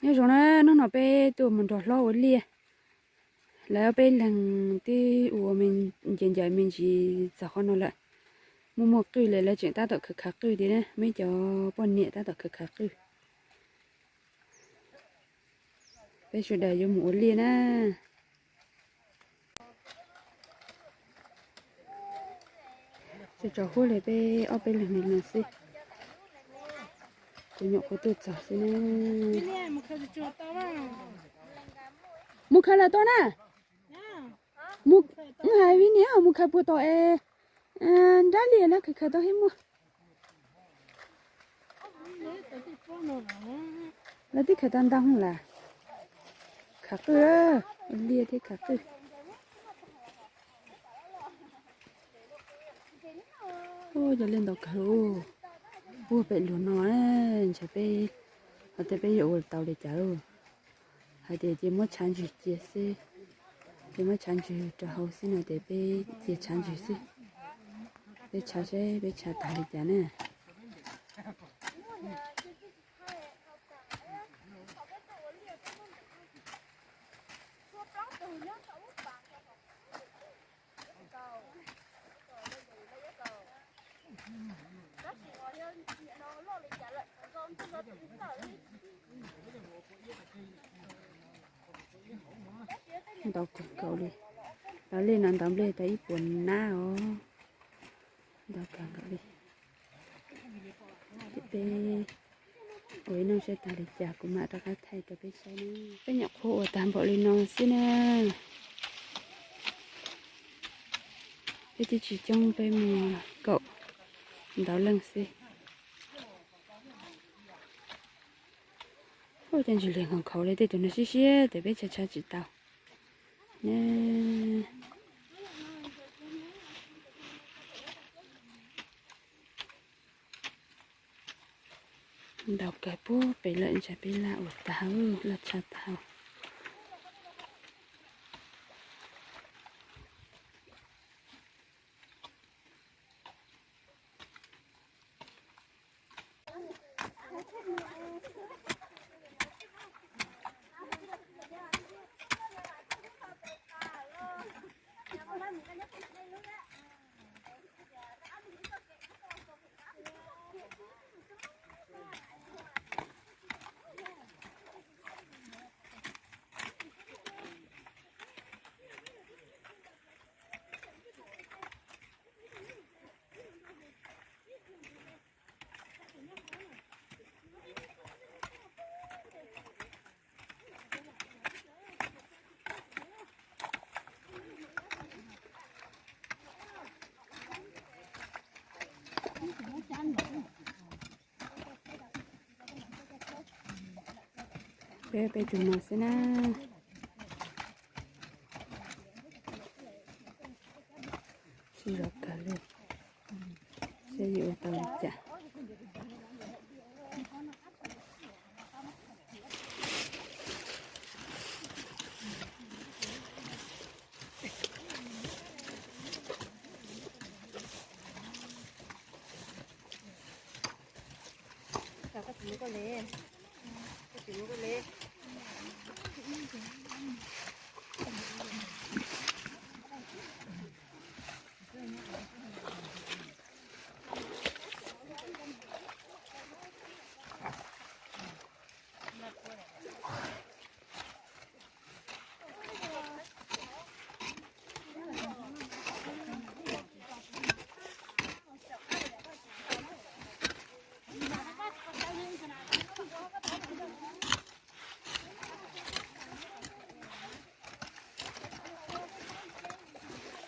Nyob zoo na, hnub no peb tuaj mus nrog hlob ua liaj. Lawv peb leeg twb ua me ncaws ncaws me ntsis txog qhov no lawm. Muaj muaj qwj li, lawv tseem tab tom khaws khaws qwj tiag na, muaj ib co poj niam tab tom khaws khaws qwj. Peb sawv daws yuav mus ua liaj na. Tso tso huab li peb ob peb leeg li no xwb. Kuv nyuam qhuav tuaj txog xwb na. Mus khaws lawm tau na. Mus, hais vim niam mus khaws puas tau es nrab liaj lawv khaws khaws tau thiab muaj. Lawv twb khaws tau ntau lawm. Khaws qwj, liaj thiab khaws qwj. Ua cov liaj ntau kawg, puag pem luag no, ntshe peb, ho tias peb yuav ua tau li cas. Hais tias cia muab tshav ntswg cia xwb, cia muab tshav ntswg rau hauv xwb no ces peb cia tshav ntswg xwb. Peb tshav seb peb tshav tag li cas na. Ntau kawg nkaus li. Lawv liaj no ntau nplej tau ib puas nab os. Ntau kawg nkaus li. Ces peb ua ib nub seb tag li cas kuv mam rov qab thaij rau peb saib na. Peb nyuam qhuav ua tag npaum li no xwb na. Peb twb tsis coob, peb muaj kaum ntau leej xwb. Ua cas ntsis liag nkhaus nkhaus li, tej tus no siab siab ces peb tshav tshav tsis tau na. Ntau kawg puag pem lawm, ntshe peb laj ua tag, laj tshaj tag. Peb peb tus no xwb na. Sib zov kawg li, seb yuav ua tau li cas.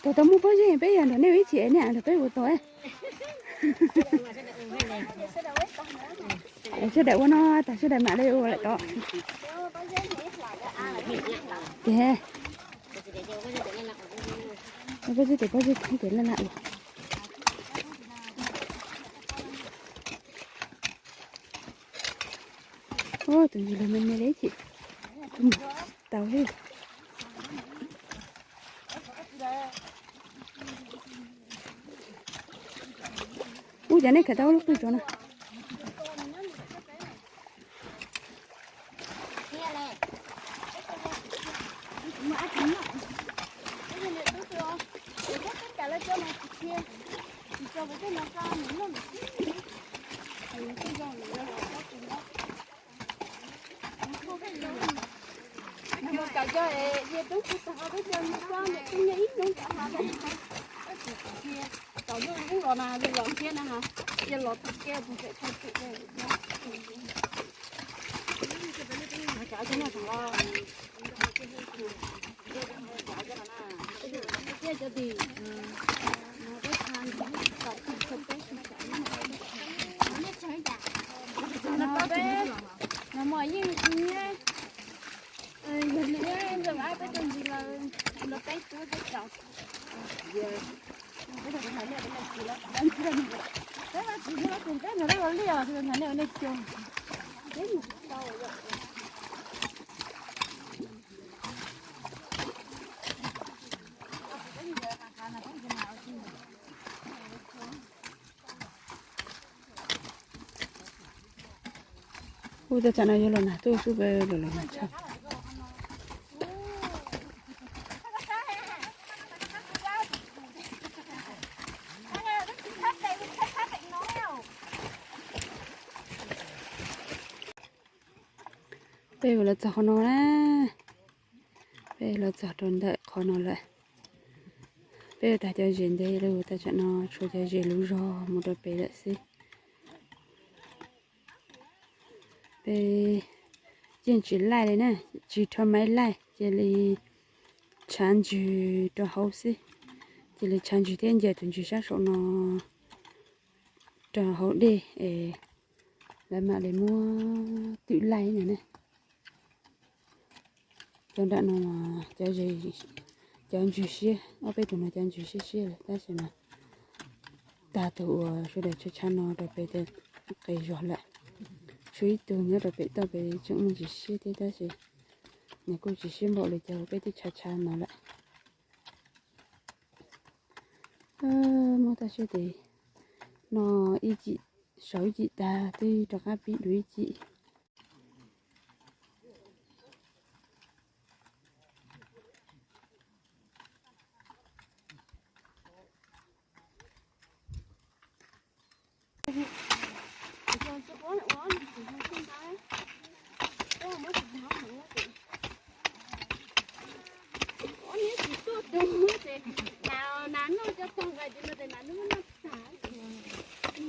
Tau tau muaj pob zeb, peb yog nrog nej ua ib chim, nej nrog peb ua tau. Sawv daws ua no tas sawv daws mam li ua lawm tod. Ces pob zeb tes pob zeb thoob ces laj laj ua. Tus ntsis lug me me li ces tau li. Ub, cas nej khaws tau lub qwj tso na. Ub, tej tsam no yuav los nag tuaj xwb, peb los los nag tshaj. Peb ua los txog qhov no na, peb los txog rau ntawm qhov no lawm. Peb ua tag cov zes ntev lawm, ua tag tsam no tshuav cov zes lub zog mus rau pem lawm xwb. Peb yeej tsis laij li na, tsis rho maiv laij, cia li tshav ntswg rau hauv xwb. Cia li tshav ntswg thiab ncaws tus ntswg sab saum no rau hauv dej es lawv mam li muab twm laij no ne. Cov nram no, cov, cov ntswg siab, ob peb tug no cov ntswg siab siab lawm tab sis mas tag tus uas sawv daws tshav tshav no rau pem tej qis zog lawm. Tshuav ib tug nyob rau pem toj pem tseem muaj ntsis siab thiab tab sis nws kuj tsis siab npaum li cov peb twb tshav tshav no lawm. Muab tag siab tes no ib cim, saum ib cim tag twb rov qab pib dua ib cim.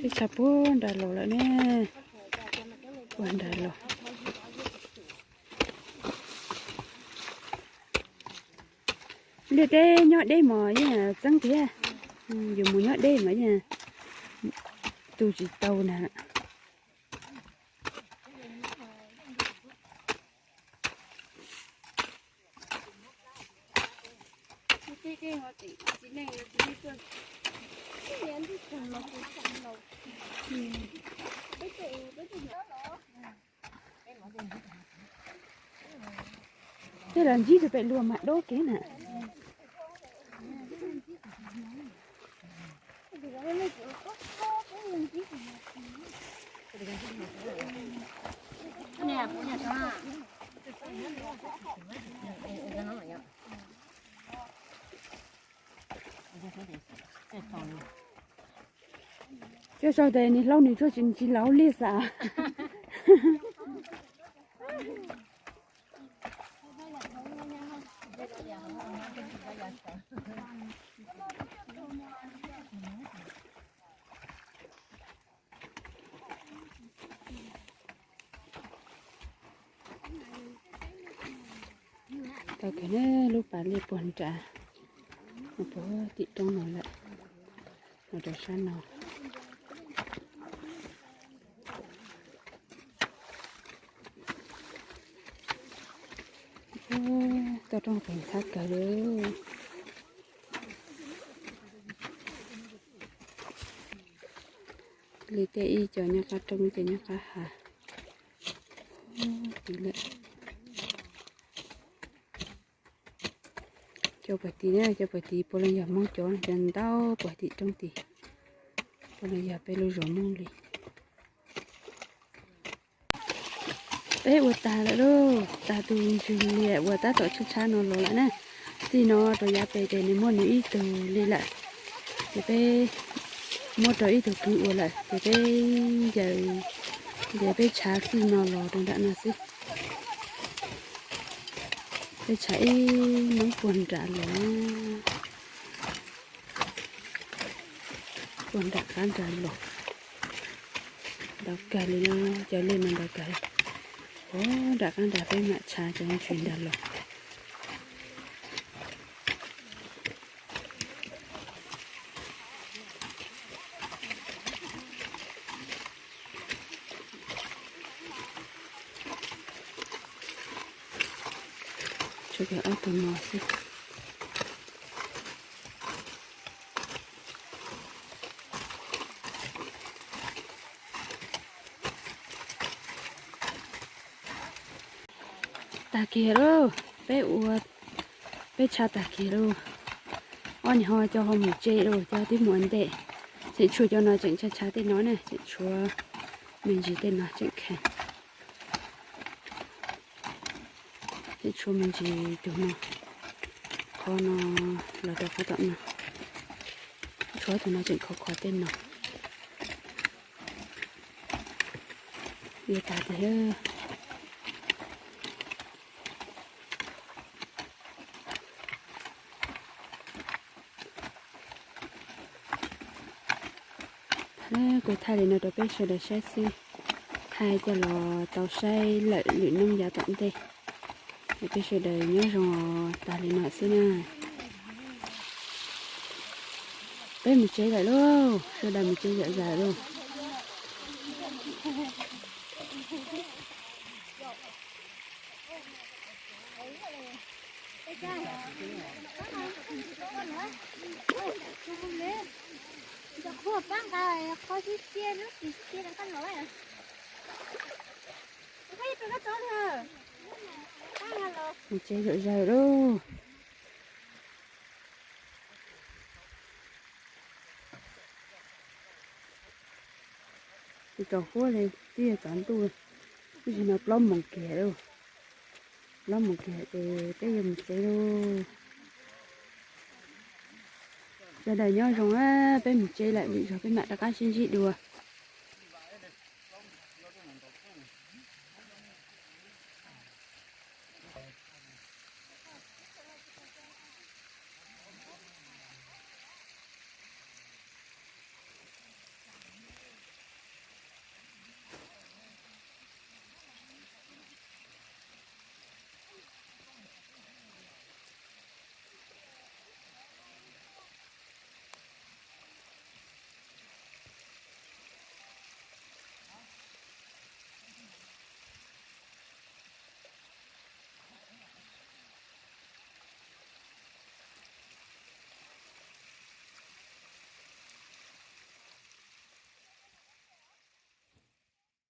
Peb tshaj puag nram los lawm ne, puag nram los. Ntiaj teb nyob deb mas yeej txeeb thiab, yus mus nyob deb mas yeej tu tsis tau na. Tej los ntsib rau pem luag mas dob kev na. Coj sau tes nws hlaub nws tsuag tsis laus li xav. Tau kawg ne, lub pas liaj puag nrad, puag tim roob no lawm, los rau sab no. Toj roob pem ntxhab kawg li. Li tej ib co nyob qab roob, ib co nyob qab hav. Cov puag tim na, cov puag tim puav leej yog Hmoob cov, cov ntau puag tim roob tid puav leej yog peb lub zos Hmoob li. Peb ua tag lawm lauj, tag tus ntswg liam uas tab tom tshab tshab no los lawm na. Txij no rau yav pem ces nws muaj nws ib tug li lawm. Ces peb muab rau ib tug kwv ua lawm ces peb ncaws, ces peb tshav txij no los rau nram no xwb. Peb tshav ib hnub puag nram los, puag nram qab nram los. Ntau kawg li no, cov lej no ntau kawg li. Puag nram qab nram peb mam tshav cov ntsis nram los. Tshuav ob tug no xwb. Tag kiag lauj, peb ua, peb tshav tag kiag lauj. Ob niag ho coj ho mus tsev lauj, coj twb mus ua ntej. Tseem tshuav cov no tseem tshav tshav tej no ne, tseem tshuav me ntsis tej no tseem kheev. Tseem tshuav me ntsis tus no, qhov no los rau qhov tom no. Tshuav tus no tseem khov kho tej no. Yuav tag tiag. Kuv thaij li no rau peb sawv daws saib xwb, thaij coj los tau saib lawm lwm hnub yav tom ntej. Es peb sawv daws nyob zoo, tag li no xwb na. Peb mus tsev lawm lauj, sawv daws mus tsev zom zaws lauj. Mus tsev zom zaws lauj. Tus tsaus huab li twb yog tsaus ntuj, tab sis no plaub moos kiag lauj. Plaub moos kiag ces peb yuav mus tsev lauj. Sawv daws nyob zoo, peb mus tsev lawm, lwm zaug peb mam rov qab sib ntsib dua.